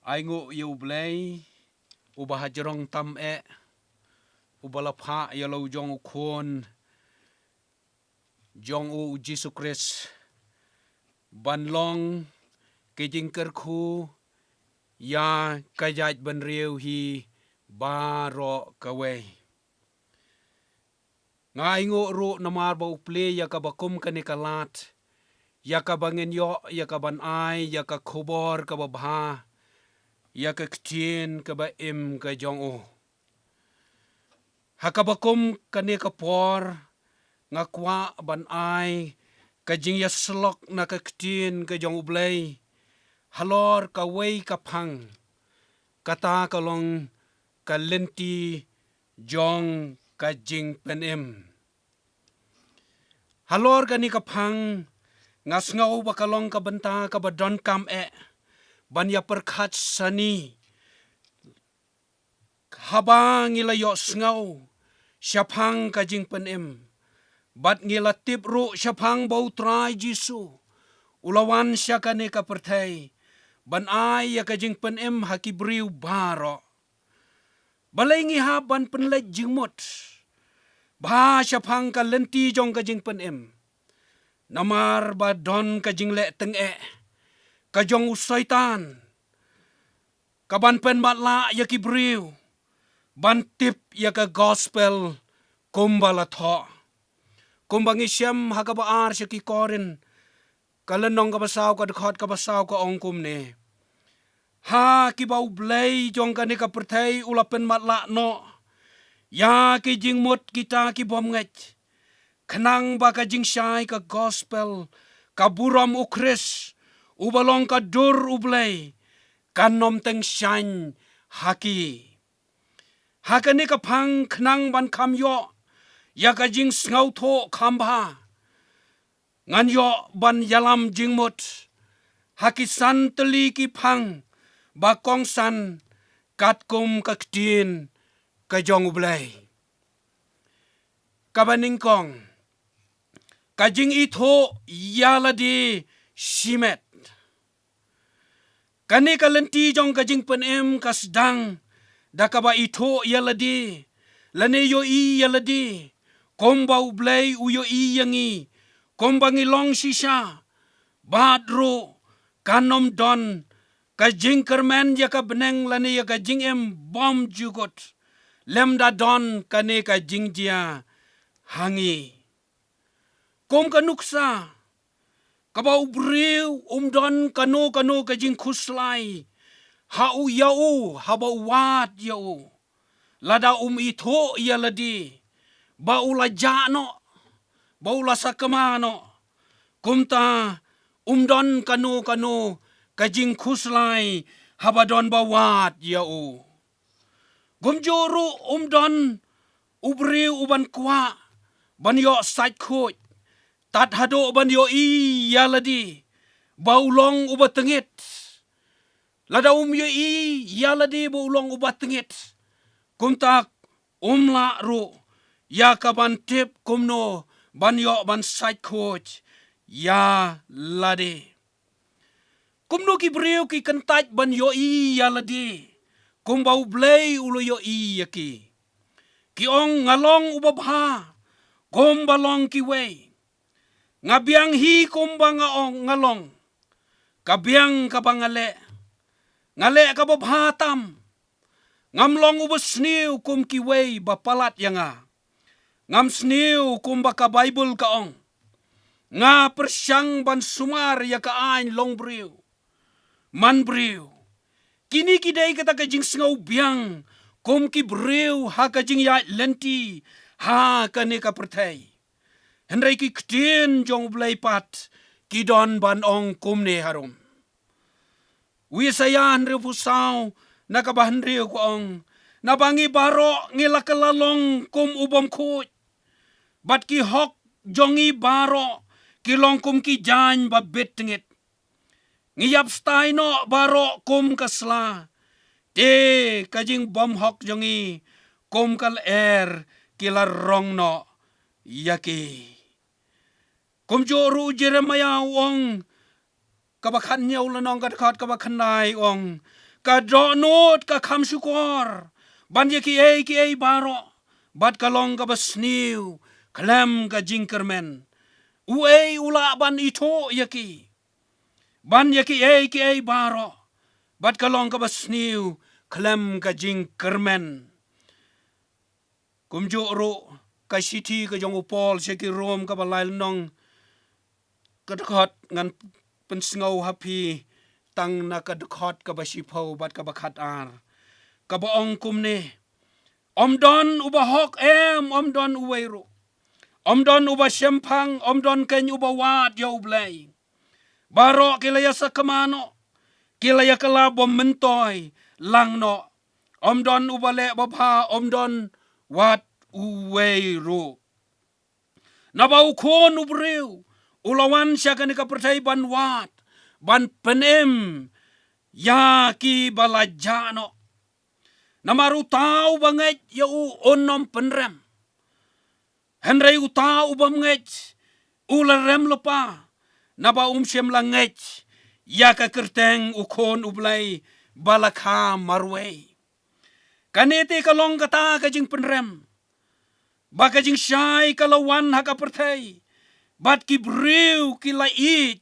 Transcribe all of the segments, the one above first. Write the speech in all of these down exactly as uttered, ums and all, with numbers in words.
Ai nguh ïa U Blei, uba hajrong tam eh, uba la phah ïa la u jong u khun jong u, u Jisu Khrist, ban long ka jingkyrkhu ïa ka jaitbynriew hi baroh kawei. Nga ai nguh ruh namar ba u plie ïa kaba kum kane ka lad, ïa kaba ngin ïoh ïa kaban ai ïa ka khubor kaba bha ïa ka ktien kaba im ka jong u. Ha kaba kum kane ka por, nga kwah ban ai ka jingïasyllok na ka ktien ka jong U Blei halor kawei ka phang, kata ka long ka lynti jong ka jingpynim. Halor kane ka phang, nga sngew ba ka long ka bynta kaba donkam eh ban ïa pyrkhat sani, haba ngi la ïohsngew shaphang ka jingpynim, bad ngi la tip ruh shaphang ba U Trai Jisu u la wan sha kane ka pyrthei ban ai ïa ka jingpynim ha ki briew baroh. Balei ngi hap ban pynleit jingmut bha shaphang ka lynti jong ka jingpynim? Namar ba don ka jingleh tyngeh ka jong u Soitan kaban pynmatlah ïa ki briew ban tip ïa ka gospel kumba la thoh. Kumba ngi shem ha kaba ar sha ki Korinth, ka lynnong kaba saw, ka dkhot kaba saw, ka ong kumne: Ha kiba U Blei jong kane ka pyrthei u la pynmatlah noh ïa ki jingmut kita ki bymngeit, khnang ba ka jingshai ka gospel ka burom U Khrist, uba long ka dur U Blei, kan ym tyngshaiñ ha ki. Ha kane ka phang, khnang ban kham ïoh ïa ka jingsngewthuh kham bha, ngan ïoh ban ïalam jingmut ha ki san tylli ki phang ba kongsan katkum ka ktien ka jong U Blei. Kaba nyngkong, ka jingithuh ïa lade shimet. Kane ka lynti jong ka jingpynim ka sdang da kaba ithuh ïa lade, lane ïohi ïa lade kumba U Blei u ïohi ïa ngi, kumba ngi long shisha. Bad ruh kan ym don ka jingkyrmen ïa ka bneng lane ïa ka jingim bymjukut lymda don kane ka jingjia ha ngi. Kum ka nuksa kaba u briew um don kano kano ka jingkhuslai ha u ïa u haba u wad ïa u, lada um ithuh ïa lade ba u la jah noh, ba u la sakma noh, kumta um don kano kano ka jingkhuslai haba don ba wad ïa u. Kumjuh ruh um don u briew uban kwah ban ïoh sait khuid tad haduh ban ïohi ïa lade ba u long uba tyngit. Lada um ïohi ïa lade ba u long uba tyngit, kumta um lah ruh ïa kaban tip kumno ban ïoh ban sait khuid ïa lade. Kumno ki briew ki kyntait ban ïohi ïa lade kumba U Blei u la ïohi ïa ki? Ki ong: Nga long uba bha kumba long kiwei. Nga biang hi kumba nga ong, nga long. Ka biang kaba nga leh, nga leh kaba bha tam. Ngam long uba sniew kum kiwei ba palat ïa nga. Ngam sniew kumba ka Baibl ka ong. Nga pyrshang ban sumar ïa ka aiñ long briew, man briew. Kine ki dei kata ka jingsngew biang kum ki briew ha ka jingïaid lynti ha kane ka pyrthei. Hynrei ki ktien jong U Blei pat ki don ban ong kumne harum. U Isaïah hynriewphew saw na kaba hynriew ka ong: Naba ngi baroh ngi la kylla long kum u bymkhuid, bad ki hok jong ngi baroh ki long kum ki jaiñ ba bit tyngit. Ngi ïap stai noh baroh kum ka sla, te ka jingbymhok jong ngi kum ka lyer ki la rong noh ïa ki. Kumjuh ruh u Jeremaïah u ong, kaba khathynñiew lynnong, ka dkhot kaba khyndai, u ong: Ka dohnud ka kham shukor ban ïa kiei kiei baroh, bad ka long kaba sniew khlem ka jingkyrmen. Uei u lah ban ithuh ïa ki ban ïa kiei kiei baroh, bad ka long kaba sniew khlem ka jingkyrmen. Kumjuh ruh ka shithi ka jong u Paul sha ki Rom kaba lai lynnong, ka dkhot ngan pynsngew ha phi tang na ka dkhot kaba shiphew bad kaba khatar, kaba ong kumne: Ym don uba hok em, ym don uwei ruh. Ym don uba shemphang, ym don keiñ uba wad ïa U Blei. Baroh ki la ïa sakma noh, ki la ïa kylla bym myntoi lang noh. Ym don uba leh babha, ym don wat uwei ruh. Naba U Khun u briew u la wan sha kane ka pyrthei ban wad, ban pynim ïa ki ba la jah noh. Namar uta uba ngeit ïa u un ym pynrem. Hynrei uta u bym ngeit u la rem lypa, naba um shym la ngeit ïa ka kyrteng U Khun U Blei ba la kha marwei. Kane te ka long kata ka jingpynrem, ba ka jingshai ka la wan ha ka pyrthei, bad ki briew ki la ïeit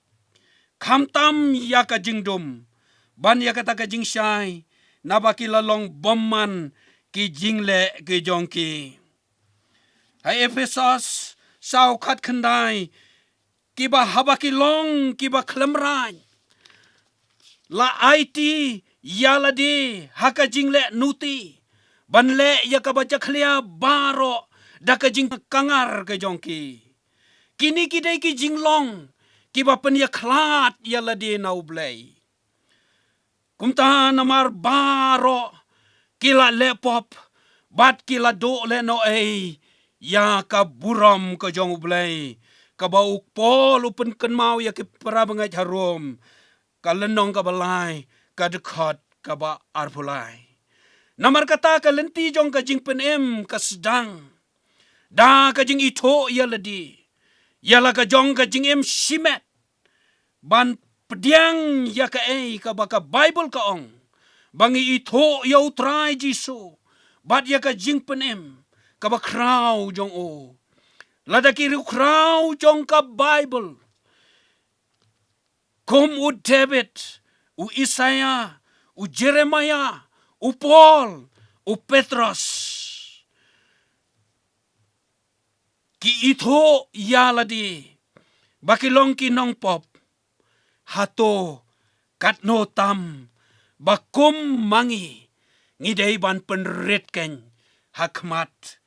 khamtam ïa ka jingdum ban ïa kata ka jingshai, naba ki la long bymman ki jingleh ki jong ki. Ha Ephesos saw khatkhyndai, kiba haba ki long kiba khlem rain, la aiti ïa lade ha ka jingleh nuti ban leh ïa kaba jakhlia baroh da ka jingkangar ka jong ki. Kine ki dei ki jinglong kiba pynïakhlad ïa lade na U Blei. Kumta namar baroh ki la leh pop bad ki la duh lehnohei ïa ka burom ka jong U Blei, kaba u Paul u pynkynmaw ïa ki para bangeit ha Rom, ka lynnong kaba lai, ka dkhot kaba arphew lai. Namar kata ka lynti jong ka jingpynim ka sdang da ka jingithuh ïa lade ïa la ka jong ka jingim shimet ban pdiang ïa kaei kaba ka Baibl ka ong, ba ngi ithuh ïa U Trai Jisu bad ïa ka jingpynim kaba khraw jong u. Lada ki riewkhraw jong ka Baibl, kum u David, u Isaiah, u Jeremiah, u Paul, u Petros, ki ithuh ïa lade ba ki long ki nongpop, hato katno tam ba kum ma ngi, ngi dei ban pynrit keiñ ha khmat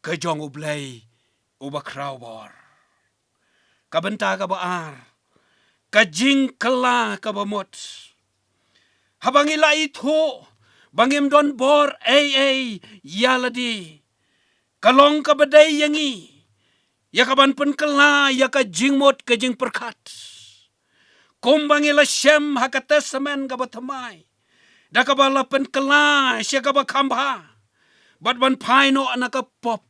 ka jong U Blei uba khraw bor. Ka bynta kaba ar, ka jingkylla kaba mut. Haba ngi la ithuh ba ngim don bor ei ei ïa lade, ka long kaba dei ïa ngi ïa ka ban pynkylla ïa ka jingmut ka jingpyrkhat. Kumba ngi la shem ha ka Testament kaba thymmai, da kaba la pynkylla sha kaba kham bha, bad ban phai noh na ka pop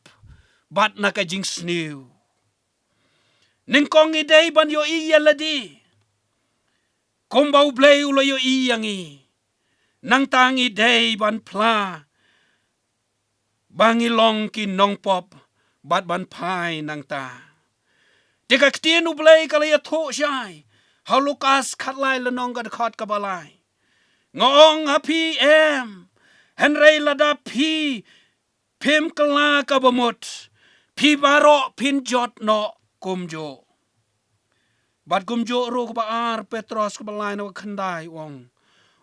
bad na ka jingsniew. Nyngkong ngi dei ban ïohi ïa lade kumba U Blei u la ïohi ïa ngi. Nangta ngi dei ban phla ba ngi long ki nongpop bad ban phai nangta. Te ka ktien U Blei ka la ïathuh shai ha Lukas khatlai lynnong ka dkhot kaba lai: Nga ong ha phi, em, hynrei lada phi phim kylla kaba mut, phi baroh phin jot noh kumjuh. Bad kumjuh ruh kaba ar Petros kaba lai na kaba khyndai u ong: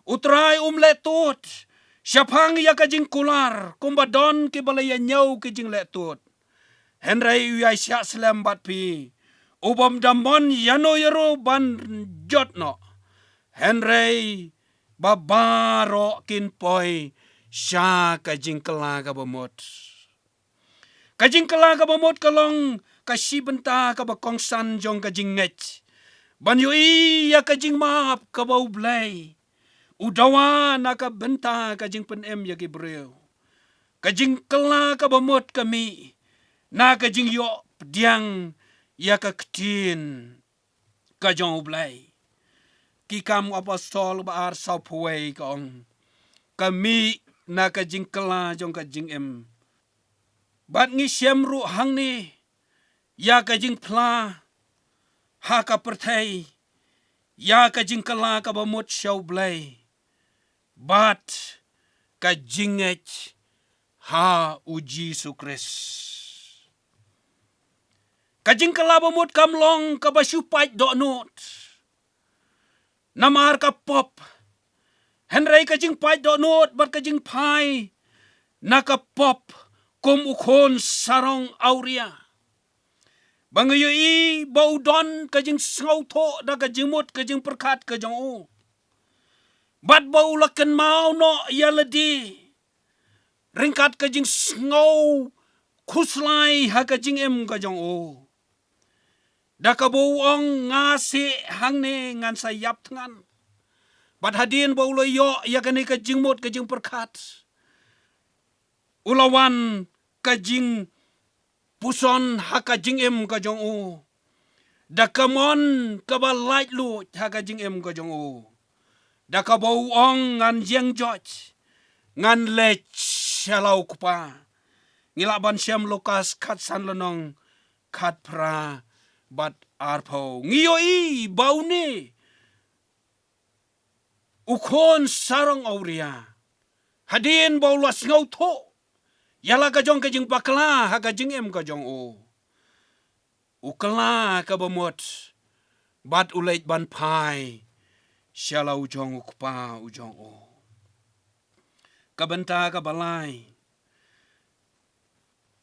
U Trai um leh tud shaphang ïa ka jingkular kumba don kiba la ïa ñiew ki jingleh tud. Hynrei u ïai shah slem bad phi, u bym da mon ïano ïano ban jot noh. Hynrei ba baroh kin poi sha ka jingkylla kaba mut. Ka jingkylla kaba mut ka long ka shi bynta kaba kongsan jong ka jingngeit ban ïohi ïa ka jingmap kaba U Blei u dawa na ka bynta ka jingpynim ïa ki briew. Ka jingkylla kaba mut ka mih na ka jingïoh pdiang ïa ka ktien ka jong U Blei. Ki Kam u Apostol ba ar sawphew wei ka ong: ka mih na ka jingkylla jong ka jingim. Bad ngi shem ruh hangne ïa ka jingphla ha ka pyrthei ïa ka jingkylla kaba mut sha U Blei bad ka jingngeit ha U Jisu Khrist. Ka jingkylla ba mut kam long kaba shu pait dohnud namar ka pop. Hynrei ka jingpait dohnud bad ka jingphai na ka pop kum u khun sarong awria, ba ngi ïohi ba u don ka jingsngewthuh da ka jingmut ka jingpyrkhat ka jong u, bad ba u la kynmaw noh ïa lade ryngkat ka jingsngew khuslai ha ka jingim ka jong u. Da kaba u ong, nga seh hangne ngan sa ïap thngan. Bad hadien ba u la ïoh ïa kane ka jingmut ka jingpyrkhat, u la wan ka jingpuson ha ka jingim ka jong u, da ka mon kaba laitluid ha ka jingim ka jong u. Da kaba u ong, ngan ïeng joit, ngan leit sha la u Kpa. Ngi lah ban shem Lukas khatsan lynnong, khatphra bad arphew. Ngi ïohi ba une u khun sarong awria, hadien ba u la sngewthuh ïa la ka jong ka jingbakla ha ka jingim ka jong u, u kylla kaba mut bad u leit ban phai sha la u jong u Kpa u jong u. Ka bynta kaba lai,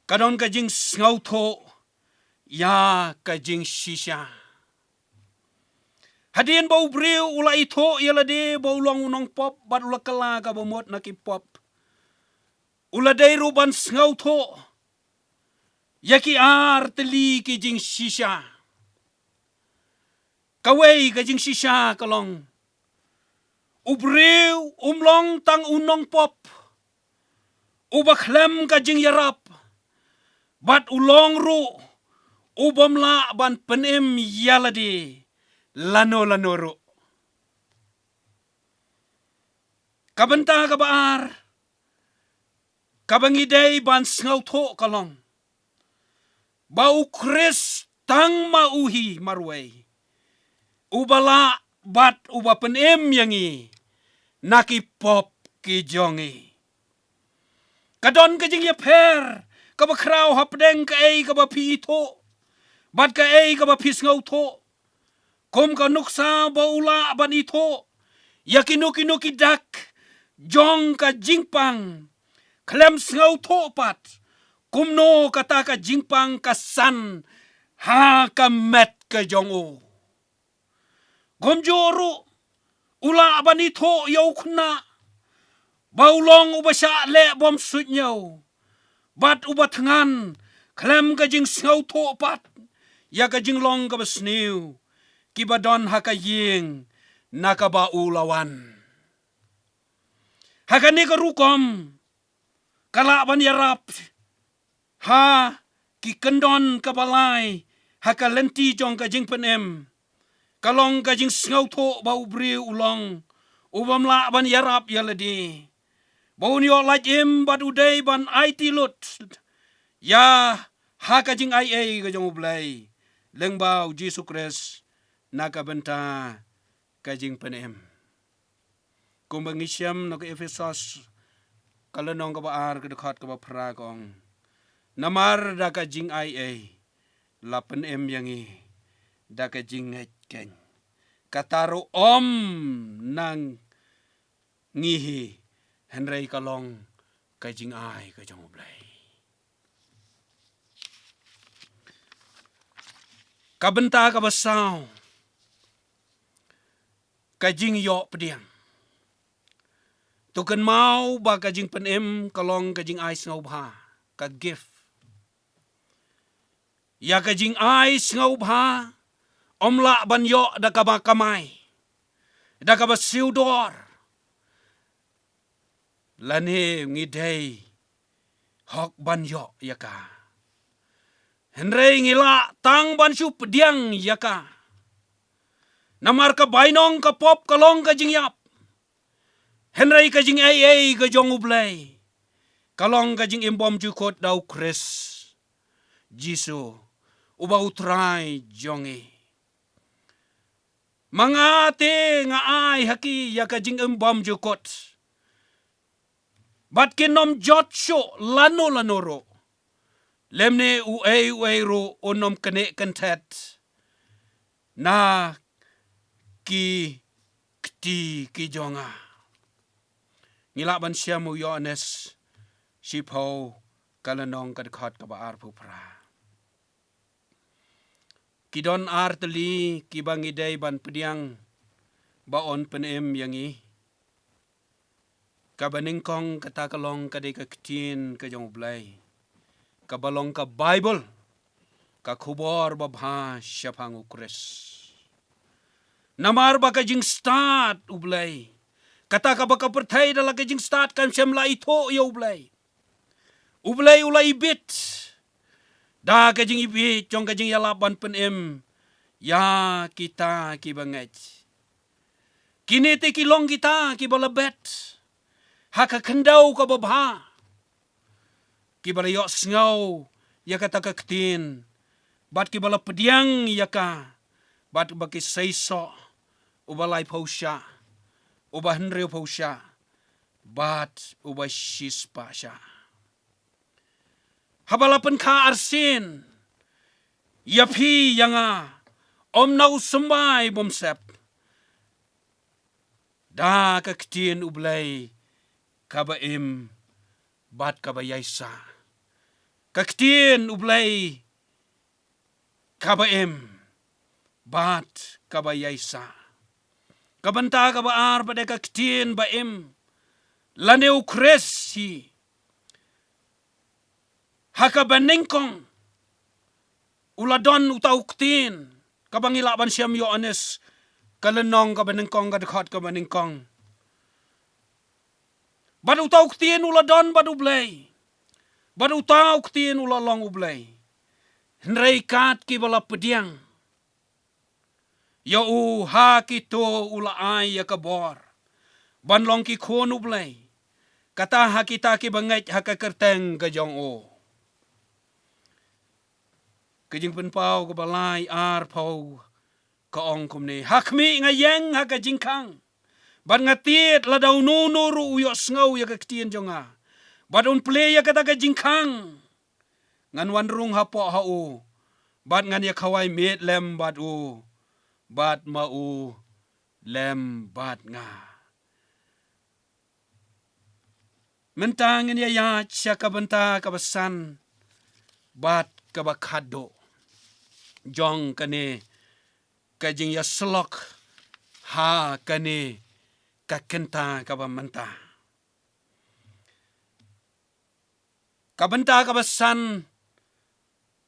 ka don ka jingsngewthuh ïa ka jingshisha. Hadien ba u briew u la ithuh ïa lade ba u long u nongpop bad u la kylla kaba mut na ki pop, u la dei ruh ban sngewthuh ïa ki ar tylli ki jingshisha. Kawei ka jingshisha ka long, u briew um long tang u nongpop uba khlem ka jingïarap, bad u long ruh u bym lah ban pynim ïa lade lano lano ruh. Ka bynta kaba ar kaba ngi dei ban sngewthuh ka long ba U Khrist tang ma u hi marwei uba lah bad uba pynim ïa ngi na ki pop ki jong ngi. Ka don ka jingïapher kaba khraw hapdeng kaei kaba phi ithuh bad kaei kaba phi sngewthuh. Kum ka nuksa ba u lah ban ithuh ïa kino kino ki dak jong ka jingpang, khlem sngewthuh pat kumno kata ka jingpang ka san ha ka met ka jong u. Kumjuh ruh u lah ban ithuh ïa u khynnah ba u long uba shah leh bym suidñiew bad uba thngan, khlem ka jingsngewthuh pat ïa ka jinglong kaba sniew kiba don ha ka ïing na kaba u la wan. Ha kane ka rukom, ka lah ban ïarap ha ki kyndon kaba lai ha ka lynti jong ka jingpynim. Ka long ka jingsngewthuh ba u briew u long u bym lah ban ïarap ïa lade, ba un ïoh lait im bad u dei ban aiti lut ïa ha ka jingaiei ka jong U Blei lyngba U Jisu Khrist na ka bynta ka jingpynim. Kumba ngi shem na ka Ephesos ka lynnong kaba ar ka dkhot kaba phra ka ong, namar da ka jingaiei la pynim ïa ngi da ka jingngeit keiñ. Kata ruh ym na ngi hi, hynrei ka long ka jingai ka jong U Blei. Ka bynta kaba saw, ka jingïoh pdiang. To kynmaw ba ka jingpynim ka long ka jingai sngewbha, ka gift. Ïa ka jingai sngewbha ym lah ban ïoh da kaba kamai, da kaba siew dor, lane ngi dei hok ban ïoh ïa ka. Hynrei ngi lah tang ban shu pdiang ïa ka. Namar ka bainong ka pop ka long ka jingïap. Hynrei ka jingaiei ka jong U Blei ka long ka jingim bymjukut da U Khrist Jisu, uba U Trai jong ngi. Ma nga te nga ai ha ki ïa ka jingim bymjukut, bad kin ym jot shuh lano lano ruh, lymne uei uei ruh un ym knieh kynthet na ki kti ki jong nga. Ngi lah ban shem u Ïoannis shiphew, ka lynnong ka dkhot kaba arphew phra. Ki don ar tylli kiba ngi dei ban pdiang ba yn pynim ïa ngi. Kaba nyngkong kata ka long ka dei ka ktien ka jong U Blei, kaba long ka Baibl, ka khubor babha shaphang U Khrist. Namar ba ka jingstad U Blei, kata kaba ka pyrthei da la ka jingstad kam shym la ithuh ïa U Blei. U Blei u la ibit da ka jingibit jong ka jingïalap ban pynim ïa kita kiba ngeit. Kine te ki long kita kiba la bet ha ka khyndew kaba bha, kiba la ïohsngew ïa kata ka ktien, bad kiba la pdiang ïa ka, bad ba ki seisoh, uba laiphew shah, uba hynriewphew shah, bad uba shispah shah. Haba la pynkha arsien ïa phi ïa nga, ym na u symbai bymsep, da ka ktien U Blei kaba im bad kaba ïaisah. Ka ktien U Blei kaba im bad kaba ïaisah. Ka bynta kaba ar pat dei ka ktien ba im, lane U Khrist hi. Ha kaba nyngkong u la don uta u ktien, kaba ngi lah ban shem Ïoannis, ka lynnong kaba nyngkong, ka dkhot kaba nyngkong. Bad uta u ktien u la don bad U Blei, bad uta u ktien u la long U Blei. Hynrei kat kiba la pdiang ïa u, ha kito u la ai ïa ka bor ban long ki khun U Blei, kata ha kita kiba ngeit ha ka kyrteng ka jong u. Ka Jingpynpaw kaba lai arphew ka ong kumne: Ha khmih nga ïeng ha ka jingkhang, bad nga tied lada uno uno ruh u ïohsngew ïa ka ktien jong nga, bad un plie ïa kata ka jingkhang, ngan wan rung hapoh ha u, bad ngan ïa khawai miet lem bad u, bad ma u lem bad nga. Mynta ngin ïa ïaid sha ka bynta kaba san bad kaba khatduh jong kane ka jingïasyllok ha kane ka kynta kaba mynta. Ka bynta kaba san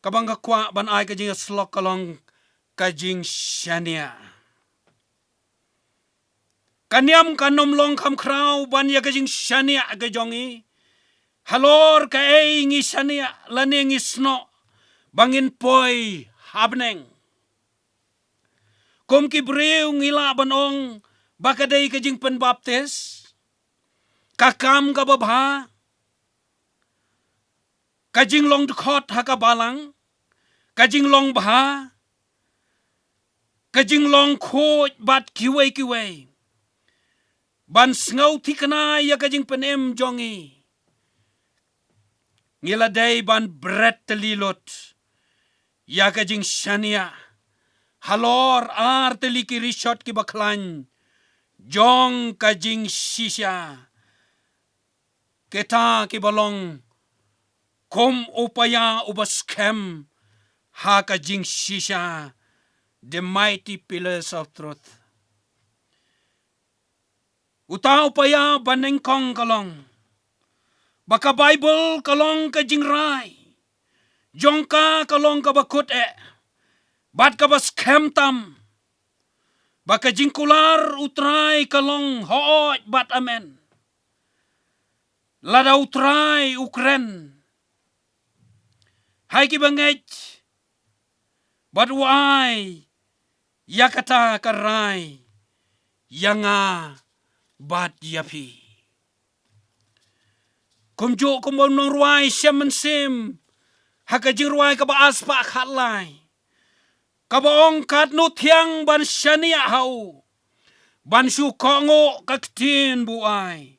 kaba nga kwah ban ai ka jingïasyllok ka long ka jingshaniah. Ka niam kan ym long kham khraw ban ïa ka jingshaniah ka jong ngi halor kaei ngi shaniah lane ngi snoh ba ngin poi ha bneng. Kum ki briew ngi lah ban ong ba ka dei ka jingpynbaptis, ka kam kaba bha, ka jinglong dkhot ha ka balang, ka jinglong bha, ka jinglong khuid bad kiwei kiwei. Ban sngewthikna ïa ka jingpynim jong ngi, ngi la dei ban bret tylli lut ïa ka jingshaniah halor ar tylli ki rishot kiba khlaiñ jong ka jingshisha. Kita kiba long kum u paia uba skhem ha ka jingshisha, the mighty pillars of truth. Uta u paia ba nyngkong ka long ba ka Baibl ka long ka jingrai jong ka, ka long kaba kut eh bad kaba skhem tam, ba ka jingkular U Trai ka long hooid bad amen. Lada U Trai u kren, hai kiba ngeit, bad u ai ïa kata ka rai ïa nga bad ïa phi. Kumjuh kumba u nongrwai shem mynsiem ha ka jingrwai kaba ar spah khatlai, kaba ong, katno thiang ban shaniah ha u, ban shu kohnguh ka ktien ba u ai,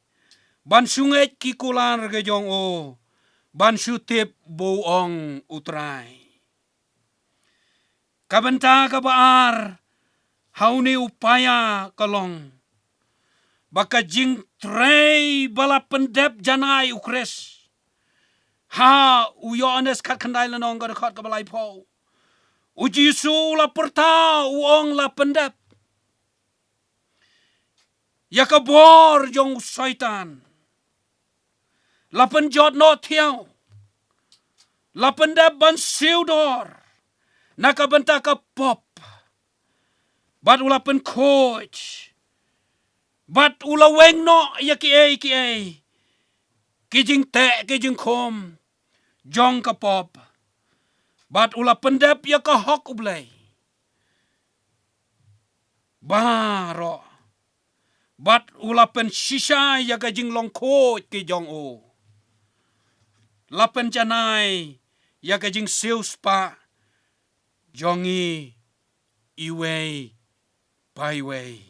ban shu ngeit ki kular ka jong u, ban shu tip ba u ong u Trai. Ka bynta kaba ar ha une u paia ka long ba ka jingtrei ba la pyndep janai u Khrist. Ha u Ïoannis khatkhyndai lynnong ka dkhot kaba laiphew, u Jisu u la pyrta, u ong la pyndep ïa ka bor jong u Soitan. La pynjot noh thiaw. La pyndep ban siew dor na ka bynta ka pop. Bad u la pynkhuid. Bad u la weng noh ïa kiei kiei ki jingteh ki jingkhum jong ka pop. Bad u la pyndep ïa ka hok U Blei baroh. Bad u la pynshisha ïa ka jinglong khuid ki jong u. La pynjanai ïa ka jingsiewspah jong ngi iwei pa iwei.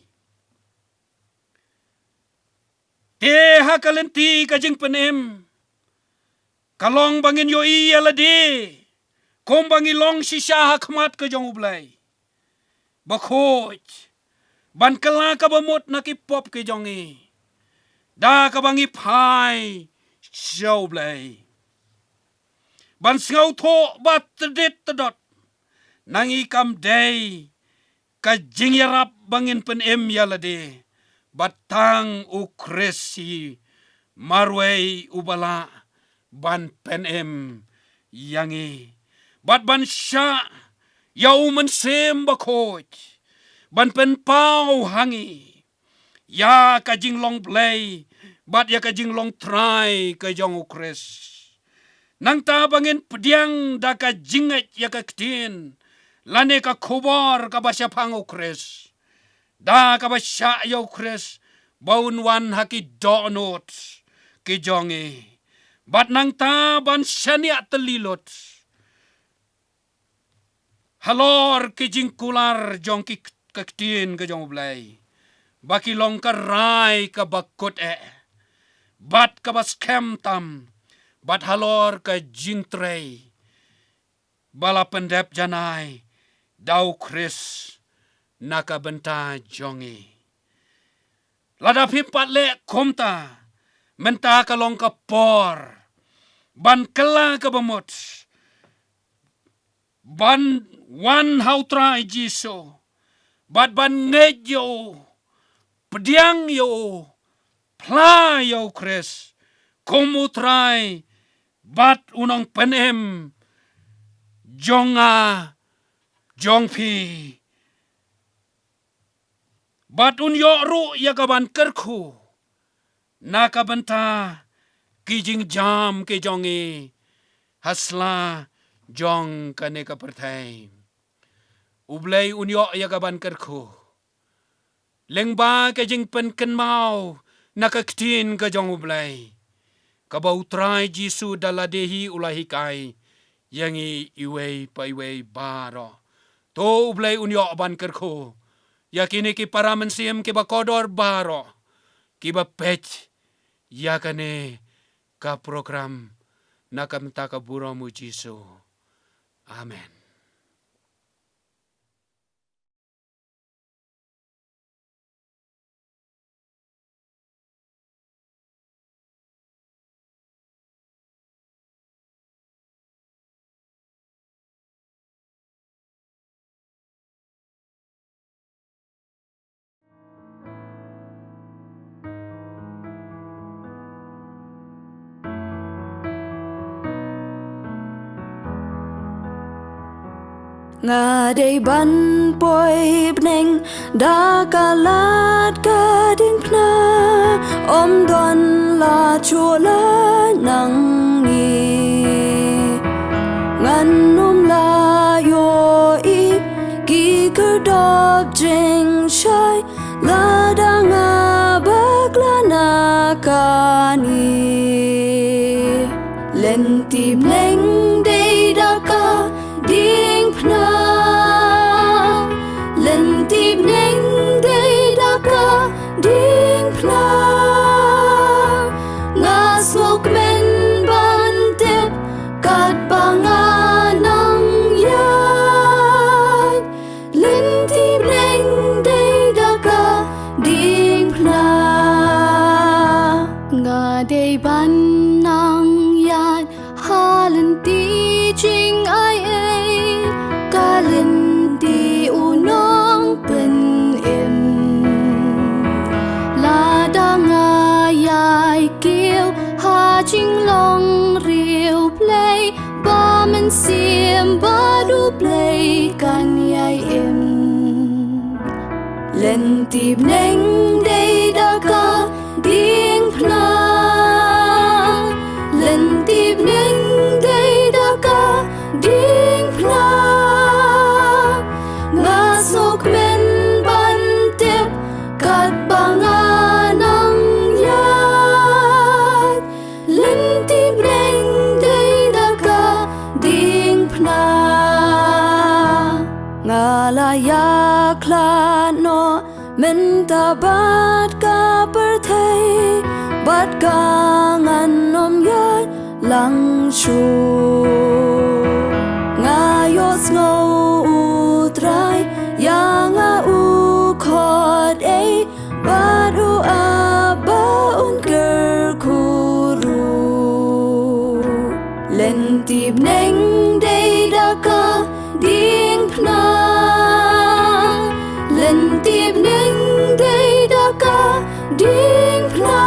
Te ha ka lynti ka jingpynim, ka long ba ngin ïohi ïa lade kumba ngi long shisha ha khmat ka jong U Blei Bakhuid, ban kylla kaba mut na ki pop ki jong ngi da kaba ngi phai sha U Blei, ban sngewthuh ba tdit tdot na ngi kam dei ka jingïarap ba ngin pynim ïa lade, ba tang U Khrist hi marwei uba lah ban pynim ïa ngi, bad ban shah ïa U Mynsiem Bakhuid ban pynpaw ha ngi ïa ka jinglong Blei bad ïa ka jinglong Trai ka jong U Khrist. Nangta ba ngin pdiang da ka jingngeit ïa ka ktien lane ka khubor kaba shaphang U Khrist, da kaba shah ïa U Khrist ba un wan ha ki dohnud ki jong ngi, bad nangta ban shaniah tylli lut halor ki jingkular jong ki, ka ktien ka jong U Blei, ba ki long ka rai kaba kut eh bad kaba skhem tam, bad halor ka jingtrei ba la pyndep janai da U Khrist na ka bynta jong ngi. Lada phim pat leh kumta, mynta ka long ka por ban kylla kaba mut, ban wan ha U Trai Jisu, bad ban ngeit ïa U, pdiang ïa U, phla ïa U Khrist kum U Trai bad U Nongpynim jong nga, jong phi. Bad un ïoh ruh ïa ka ban kyrkhu na ka bynta ki jingjam ki jong ngi ha sla jong kane ka pyrthei. U Blei un ïoh ïa ka ban kyrkhu lyngba ka jingpynkynmaw na ka ktien ka jong U Blei, kaba U Trai Jisu da lade hi u la hikai ïa ngi iwei pa iwei baroh. To U Blei un ïoh ban kyrkhu ïa kine ki para mynsiem kiba kordor baroh kiba peit ïa kane ka program, na ka bynta ka burom U Jisu. Amen. Nga dei ban poi bneng da ka lad ka diengphna, ym don la shuh la nang ngi. Ngan ym la ïohi ki khyrdop jingshai, lada nga bakla na kane. Lynti bneng dei da ka diengphna. Lynti bneng dei da ka diengphna. Nga sngewkmen ban tip katba nga nang ïaid. Lynti bneng dei da ka diengphna. Nga dei ban nang ïaid ha lynti jingaiei, ka lynti u nongpynim. Lada nga ïai kiew ha jinglong riewblei, ba mynsiem bad U Blei kan ïai im. Lynti bneng dei da ka diengphna. Lynti bneng dei da ka diengphna. Nga sngewkmen ban tip katba nga nang ïaid. Lynti bneng dei da ka diengphna. Nga la ïakhlad noh mynta bad ka pyrthei, bad ka ngan ym ïaid lang shuh. Nga ïohsngew U Trai ïa nga u khot ei, bad u ap ba un kyrkhu ruh. Lynti bneng dei da ka diengphna. Lynti bneng dei da ka diengphna.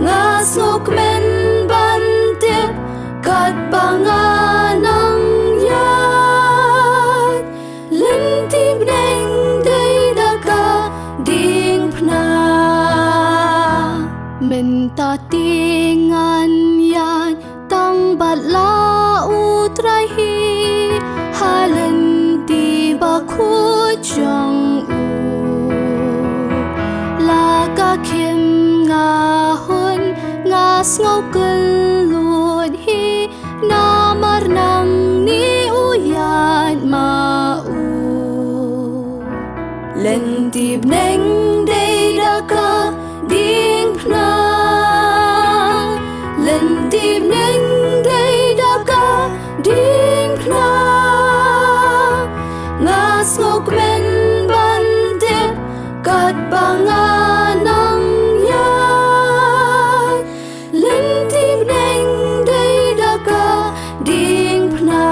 Nga sngewkmen ban tip katba nga nang ïaid. Lynti bneng dei da ka diengphna. Mynta te ngan ïaid tang bad la U Trai hi, ha lynti bakhuid jong u. La ka khim nga hun, nga sngew kyllut hi, namar nangne u ïaid ma u. Lynti bneng dei da ka diengphna. Lynti bneng dei da ka diengphna. Nga sngewkmen ban tip katba nga nang ïaid. Lynti bneng dei da ka diengphna.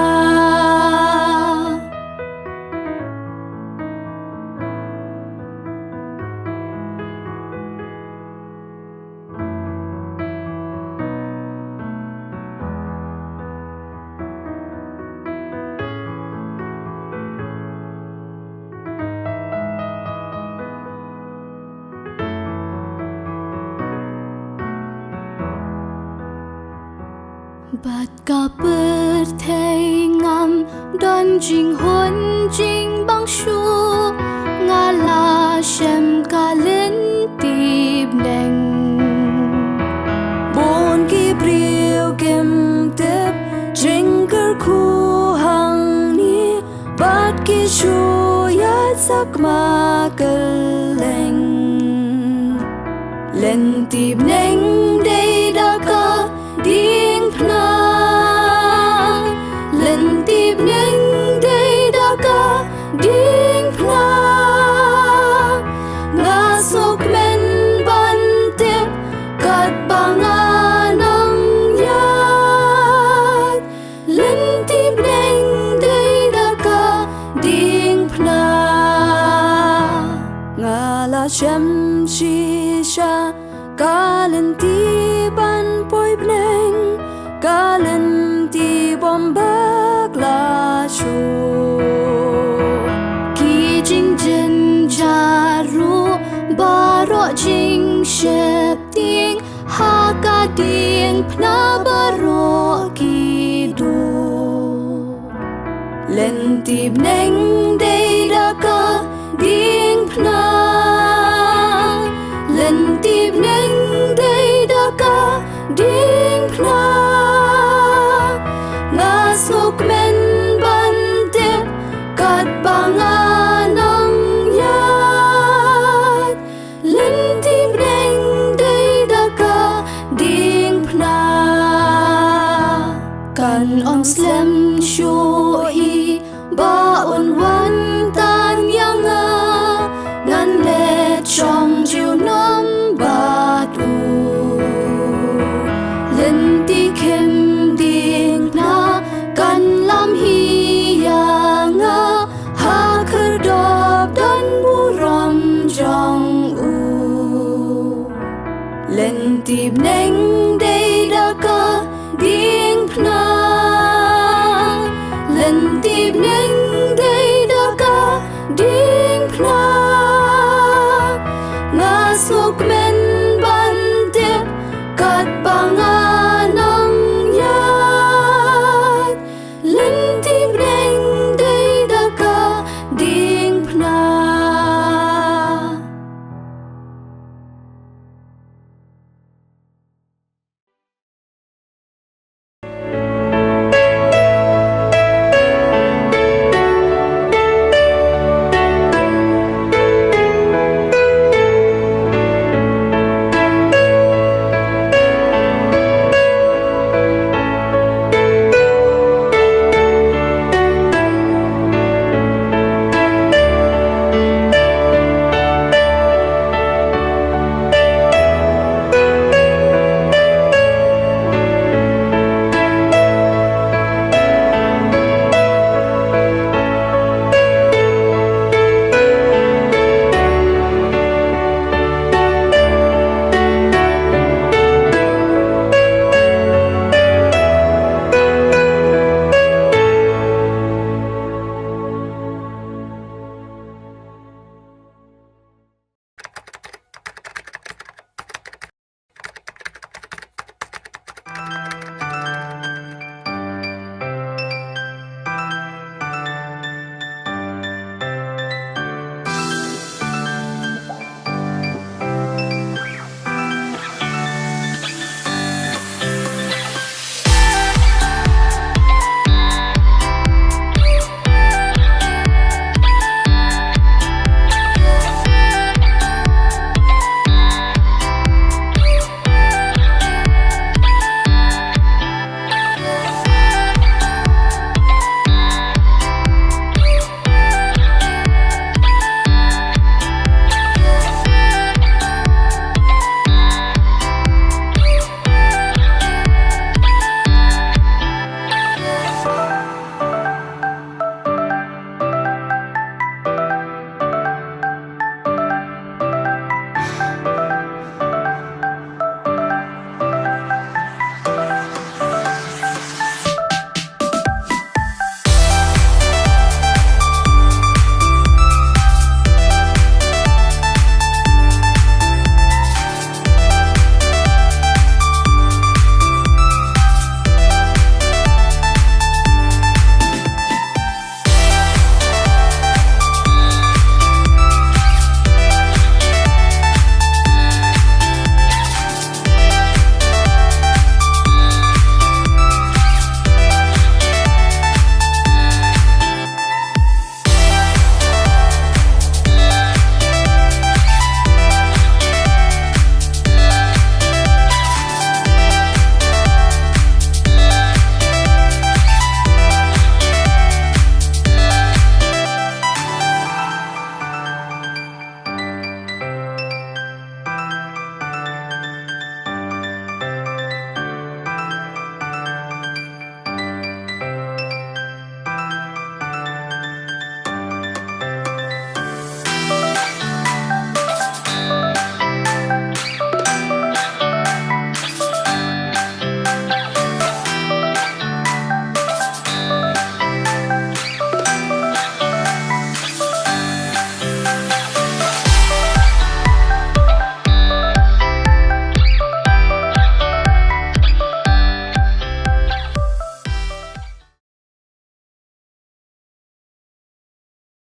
Bad ka pyrthei ngam don jinghun jingbang shuh, nga la shem ka lynti bneng. Bun ki briew kim tip jingkyrkhu hangne, bad ki shu ïaid sakma kylleng. Lynti bneng dei da ka diengphna. Lynti bneng dei da ka diengphna. Nga sngewkmen ban tip katba nga nang ïaid. Lynti bneng dei da ka diengphna. Nga la shem shisha ka lynti ban poi bneng, ka lynti bym bakla shuh. Ki jingjynjar ruh baroh jingsheptieng, ha ka diengphna baroh ki duh. Lynti bneng dei da ka diengphna. Lynti bneng dei da ka diengphna. Bnei